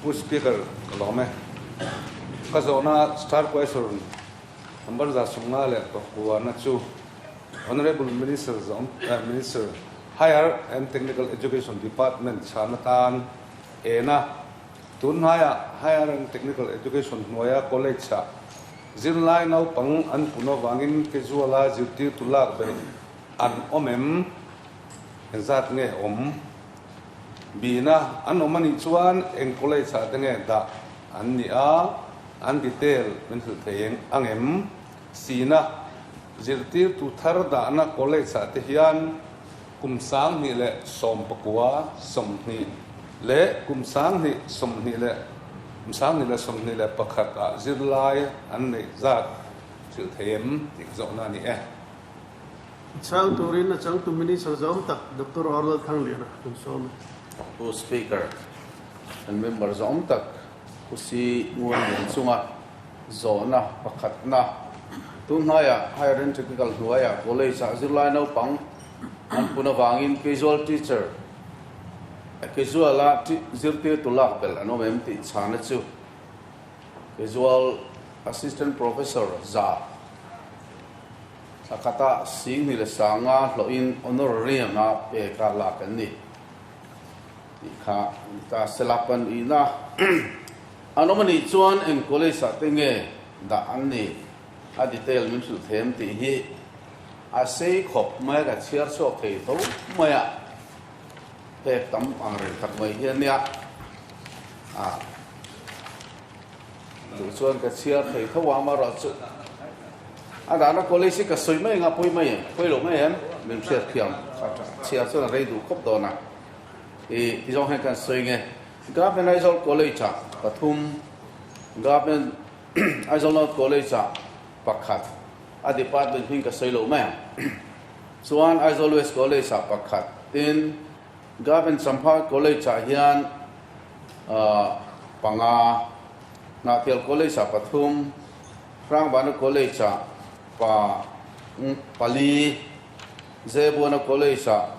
Pu Speaker, ka lawm e. Ka zawhna star question number 159 na chu Honourable Minister zawm Minister Higher and Technical Education Department chhan atan ena tunhnaiah Higher and Technical Education hnuaia college-ah zirlai naupang an pun avangin casual-a zirtirtu lak belh an awm em? Engzat nge awm? Bina an awm anih chuan eng college ah te nge dah an nih a, an detail min hrilh thei eng ang em? Sina zirtirtu thar dahna college ah te hian kum 2019 20 leh kum 2020 leh kum 2021 ah zirlai an neih zat hrilh thei em tih zawhna a ni e. Chhang turin a changtu Minister zawm tak Doctor Arnold Thangliana kan sawm e. Pu Speaker, kan member zawm tak Pu Si Nguan Lian chunga zawhna pakhatna tunhnaiah Higher and Technical hnuaiah College-ah zirlai naupang an pun avangin casual teacher, casual-a zirtirtu lak belh an awm em tih chhana chu casual Assistant Professor za Thla khatah 2500 hlawhin honorarium a pek a lak an ni tih kha ni ta sela panihna an awm a nih chuan eng college ah te nge dah an ni a detail min hrilh them tih hi a sei khawp mai a ka chhiar chhuak thei tho mai a pek tam ang reng tak mai hi a nia a Duh chuan ka chhiar thei tho a, amaherawhchu a dahna college hi ka sawi mai anga pawi mai em, pawi lo mai em, min hriat thiam chhiar chuan a rei duh khawp dawn a, i ti zawng hian kan sawi nge Government Aizawl College ah pathum, Government Aizawl North College ah pakhat, a department hming ka sawi lo mai ang, chuan Aizawl West College ah pakhat, tin Government Champhai College ah hian panga, Hnahthial College ah pathum, Hrangbana College ah pa pali, Zebuana College ah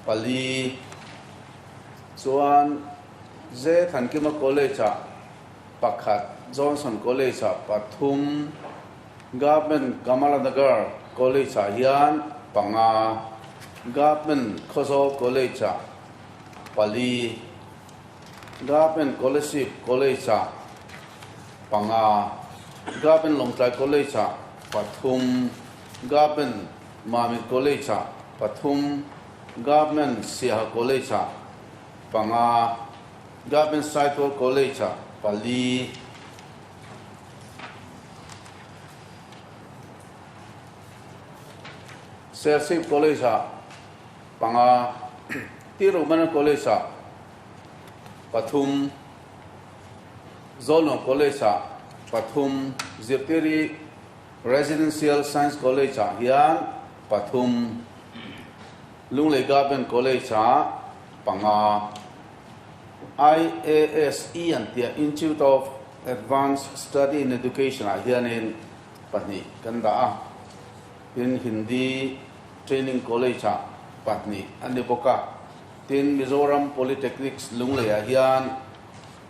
pali, chuan Zethankima College ah pakhat, Johnson College ah pathum, Government Kamalanagar College ah hian panga, Government Khawzawl College ah pali, Government Kolasib College ah panga, Government Lawngtlai College ah pathum, Government Mamit College ah pathum, Government Siaha College ah panga, Government Saitual College ah pali. Serchhip College ah panga, Tirumana College ah pathum, Zawlnuam College ah pathum, Zirtiri Residential Science College ah hian pathum, Lunglei Government College ah panga, IASE an tia Institute of Advanced Study in Education ah hianin pahnih kan dah a, tin Hindi Training College ah pahnih a ni bawk a, tin Mizoram Polytechnics Lungleiah hian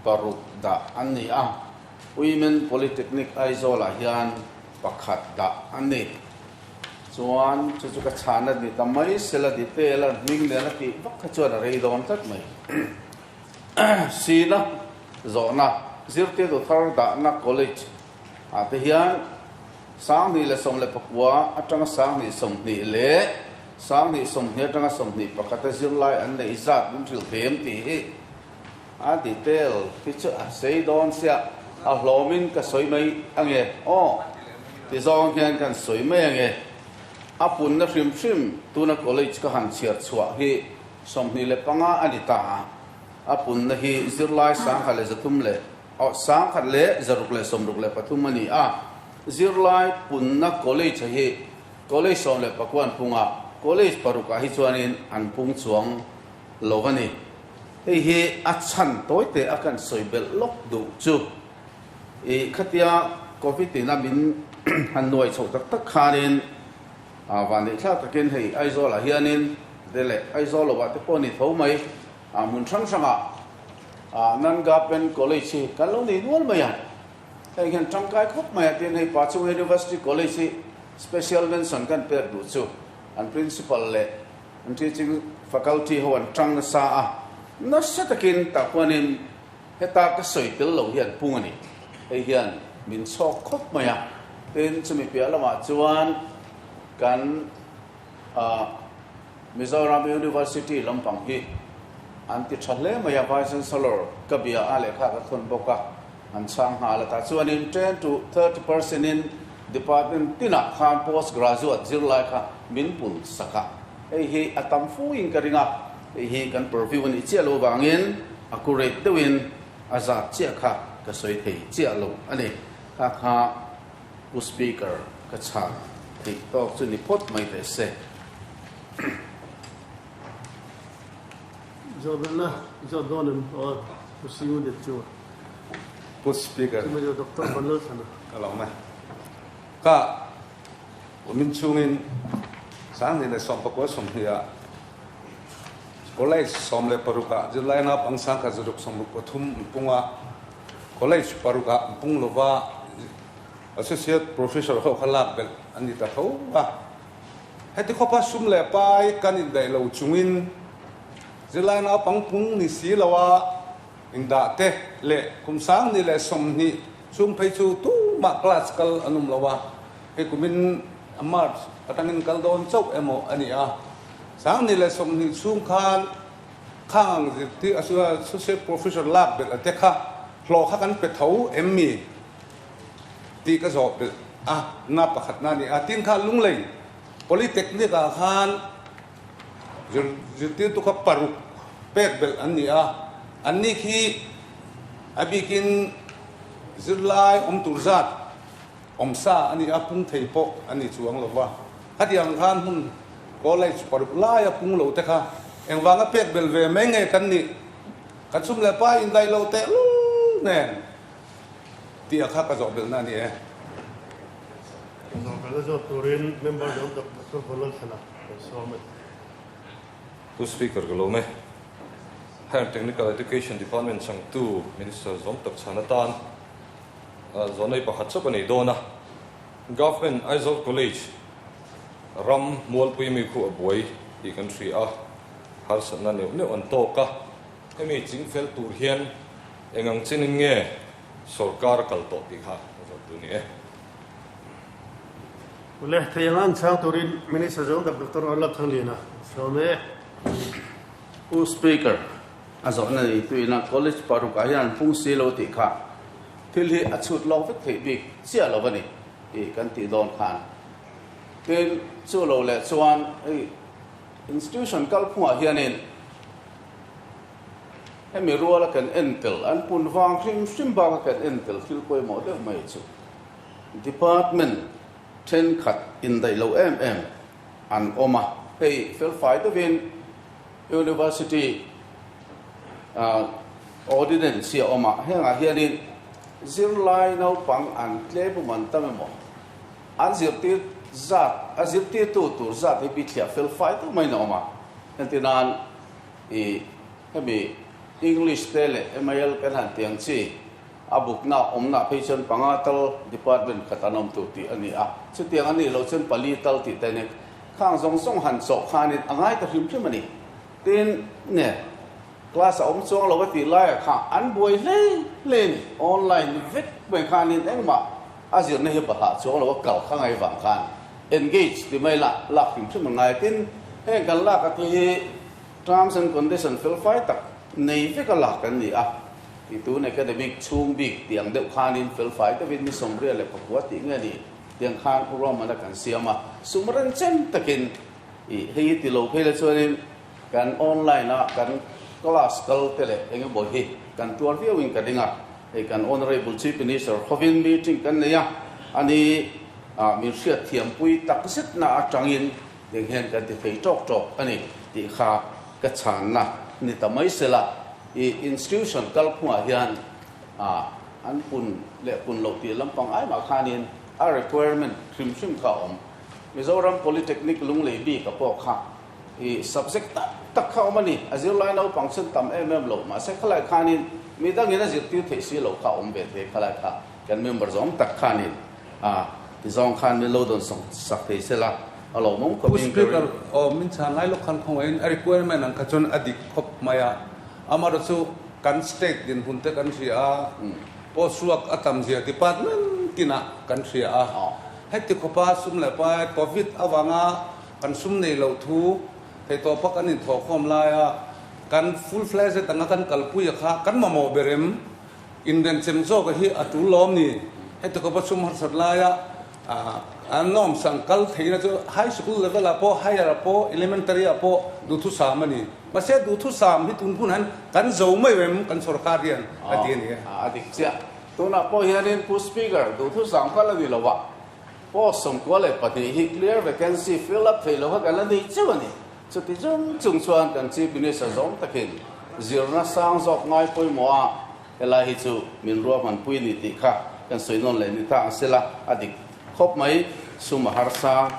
paruk dah an ni a, Women Polytechnic Aizawl ah hian pakhat dah an ni. Chuan chu chu ka chhan a ni ta mai sela detail a hming nen a tih vak kha chuan a rei dawn tlat mai. Sina zawhna zirtirtu thar dahna college ah te hian 2019 atanga 2020 leh 2020 atanga 21 a zirlai an neih zat min hrilh them tih hi a detail hi chu a sei dawn sia a hlawmin ka sawi mai ange aw ti zawng hian kan sawi mai ange a punna hrim hrim tuna college ka han chhiar chhuah hi 25 a ni ta a a punna hi zirlai 1300 leh Aw, 1663 a ni a, zirlai punna college hi college 19 an pung a, college parukah hi chuanin an pung chuang lo a ni. Hei hi a chhan tawi teh a kan sawi belh lawk duh chu i khatia covid in a min han nuai chhoh tak tak khanin vanneih thlak takin hei Aizawlah hianin te leh Aizawl lovah te pawh a ni tho mai, hmun hrang hrangah. Non-Government College hi kan lo nei nual mai a, heng hian tangkai khawp mai a tin hei Pachung University College hi special mention kan pek duh chu an Principal leh an teaching faculty ho an tang nasa a, nasa takin tah khuanin heta ka sawi tel lo hi an pung a ni. Hei hian min chhawk khawp mai a, tin chumi piah lamah chuan kan Mizoram University lampang hi an ti tha hle mai a, Vice Chancellor ka bia a lehkha ka thawn bawk a, an chhang nghal a tah chuanin 10 to 30% in department tinah khan post graduate zirlai kha min pun sak a, hei hi a tam fu in ka ring a, hei hi kan purview a nih chiah loh avangin accurate deuhin a zat chiah kha ka sawi thei chiah lo a ni. Kha kha Pu Speaker, ka chhan theih tawk chu ni phawt mai teh se. Zawhbelhna zawt dawn em aw Pu Siu Det chu. Pu Speaker. Chumi chu Doctor Vanlalthana. Ka lo awm e. Ka min chungin 2019 20 College 16 ah zirlai naupang 1163 an pung a, College paruk ah an pung lova Associate Professor ho kha lak belh an ni ta tho a. Heti khawpa sum leh pai kan indaih lo chungin zirlai naupang pung ni si lo a indah te leh kum 20 chung phei chu tumah class kal an awm lo a, hei kumin March atangin kal dawn chauh emaw a ni a. 2020 chhung khan khang ang zirtir Associate Professor lak belh a te kha hlawh kha kan pe tho em mi? Tih ka zawh belh a, na pakhatna a ni a. Tin kha Lunglei Polytechnic ah khan zirtirtu kha paruk pek belh an ni a, an ni khi a bikin zirlai awm tur zat awm sa a ni a, pung thei pawh a ni chuang lo va. Khatiang khan hmun college paruk laia pung lo te kha engvanga pek belh ve mai nge kan nih? Kan sum leh pa indaih lo tehlul nen. Tih a kha ka zawh belhna a ni e. Ka zawh belhna zawt turin Member Zawm Doctor Vanlalthana kan sawm a ni. Pu Speaker ka lawm e. Higher Technical Education Department changtu Minister zawm tak chhan atan zawnei pakhat chauh a nei dawn a. Government Aizawl College ram mualpui mi khu a buai tih kan hria a, harsatna neuh neuh an tawk a. Hemi chingfel tur hian eng ang chenin nge sorkar a kal tawh tih kha ka zawt duh ni e. Ule, thei anga an chhang turin Minister zawng tak Doctor Arlap Thangliana a sawm e. Pu Speaker, a zawhna nei tuina College paruk ah hian an pung si lo tih kha thil hi a chhut lawk vek theih bik chiah lo a ni tih kan tih dawn khan. Tin, chu lo leh chuan hei institution kalphungah hianin Hemi ruala kan en tel, an pun vang hrim hrim baka kan en tel thil pawimawh deuh mai chu Department thenkhat indaih lo em em an awm a. Hei felfai deuhin University Ordinance hi a awm a, hengah hianin zirlai naupang an tlem emaw an tam emaw an zirtir zat, a zirtirtu tur zat hi bithliah felfai deuh maiin a awm a. Hentinan I hemi English te leh MIL kan han tih ang chi a bukna awmna phei chuan panga tal department khat an awm tur tih a ni a, chutiang a nih loh chuan pali tal tih te nen khang zawng zawng han chawh khanin a ngai ta hrim hrim a ni. Tin, nge class a awm chuang lo a tih laiah kha an buai hle hle a ni, online vek mai khanin engmah a zirna hi bahlah chuang lo a kal kha ngai vang khan engage ti mai lah lak hrim hrim a ngai. Tin, heng kan lak a te hi Terms and condition felfai tak nei vek a lak kan ni a, ti tun academic chhung bik tiang deuh khanin felfai deuhin ni 34 tih nge ni tiang khan ruahmanna kan siam a, sum renchem takin ih hei hi ti lo phei la chuanin kan online a kan class kal te leh eng emaw hi kan tuar viauin ka ding a, hei kan Honourable Chief Minister hovin meeting kan nei a, ani ah min hriatthiampui takzet na atangin Heng hian kan ti thei tawk tawk a ni tih kha ka chhanna ni ta mai sela, i institution kalphungah hian an pun leh pun loh tih lampang ai mah khanin a requirement hrim hrim kha a awm. Mizoram Polytechnic Lunglei bik a pawh kha I subject tak tak kha awm a ni. A zirlai naupang chuan tam em em lo. Mahse khalai khanin mi dangin a zirtir theih si lo kha a awm ve thei khalai kha kan member zawng tak khanin a ti zawng khan min lo dawn sak thei se la a lawmawm khawp Pu in ka Speaker, ring. aw min chhan lai lawk khan khawngaihin a requirement ang kha chuan a dik khawp mai a. Amaherawhchu kan state dinhmun te kan hria a, post ruak a tam zia department tinah kan hria a. Heti khawpa sum leh pai Covid avanga Kan sum nei loh thu theihtawpa kan inthawhkhawm laia kan full fledged anga kan kalpui a kha kan mamawh ber em? Inrenchem zawka hi a tul lawm ni? Heti khawpa sum harsat laia an nawmsang kal theihna chu high school level ah pawh, higher ah pawh, elementary ah pawh duhthusam a ni. Mahse duhthusam hi tun hun han kan zo mai em kan sorkar hian a ti a ni e. A dik chiah. Tunah pawh hianin Pu Speaker, duhthusam kal a ni lo a. Post 92 hi clear vacancy fill up thei lova kan la nei cheu a ni. Chuti chung chung chuan kan Chief Minister zawng takin zirna sang zawk ngai pawimawh a helai hi chu min ruahmanpui ni tih kha kan sawi nawn leh ni ta ang sela a dik khawp mai sum a harsa.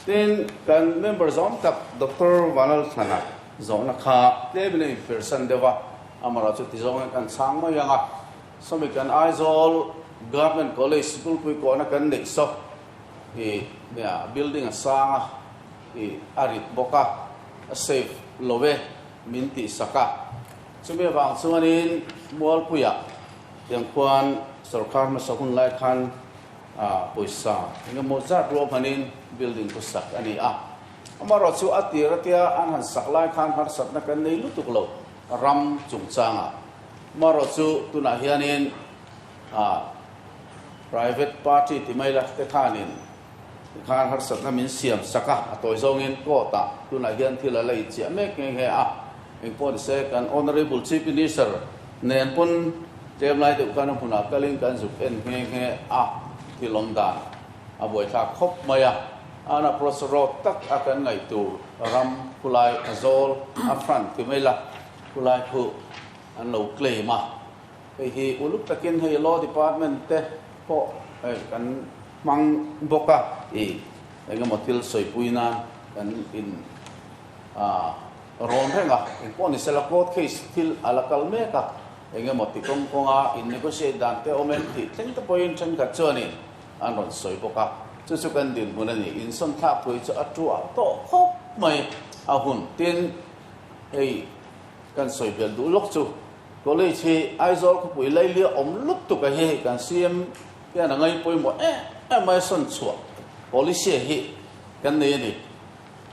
Tin, kan member zawng tak Doctor Vanlalthlana zawhna kha tlemin a inpersan deuh a, amaherawh chu ti zawngin kan chhang mai ang a. Sawmi kan Aizawl Government College sikulpui kawhna kan neih saw i nia building a sang a i a rit bawk a, a safe lo e min tih sak a. Chumi avang chuanin Mualpuiah tiang khuan sorkar hmasa hun lai khan pawisa engemaw zat ruahmanin building chu sak a ni a. Amaherawhchu chu a tir atia an han sak lai khan harsatna kan nei lutuk lo ram chungchangah. Marawh chu tunah hianin private party ti mai la te khanin tikhan harsatna min siam sak a, a tawi zawngin court ah tunah hian thil a la inchiah mek nghe nghe a. Engpawh ni se kan Honourable Chief Minister nen pawn tlem lai deuh khan a hmunah kalin kan zuk en nghe nghe a, thil awm dan a buaithlak khawp mai a. An approach road tak a kan ngaih tur ram khulai a zawl a front ti mai la khulai khu an lo claim a, hei hi uluk takin hei law department te pawh hei kan hmang bawk a, ih engemaw thil sawipui nan kan in ah rawn reng a, engpawh ni sela court case thil a la kal mek a, engemaw ti kawng kawnga in negotiate dan te awm em tih thleng te pawhin thenkhat chuanin an rawn sawi bawk a, chu chu kan dinhmun a ni, insawn thlak pui chu a tuah tawh khawp mai a hun tin hei. Kan sawi belh duh lawk chu College hi Aizawl khawpui lailia awm lutuk a hi kan CM hian a ngai pawimawh em em mai a sawn chhuah policy hi kan nei a ni.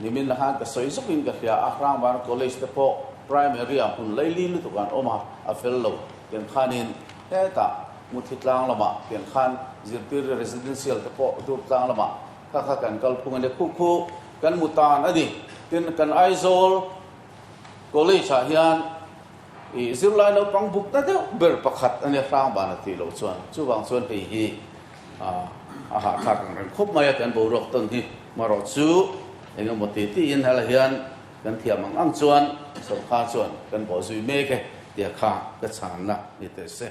Nimin la khan ka sawi zawkin ka hria a, Hrangvana College te pawh primary ah hmun laili lutuk an awm a, a fel lo. Tiang khanin hetah Muthi tlang lamah tiang khan zirtir residential te pawh dur tlang lamah kha kha kan kalphung a ni. Khu khu kan mu tan a ni. Tin, kan Aizawl College ah hian ih zirlai naupang bukna deuh ber pakhat a nia hrang ban a tih loh chuan chuvang chuan hei hi a hahthlak ang reng khawp mai a kan boruak tawn hi marawh chu eng emaw ti tiin helai hian kan thiam ang ang chuan sorkar chuan kan bawhzui mek e tia kha ka chhanna ni teh se.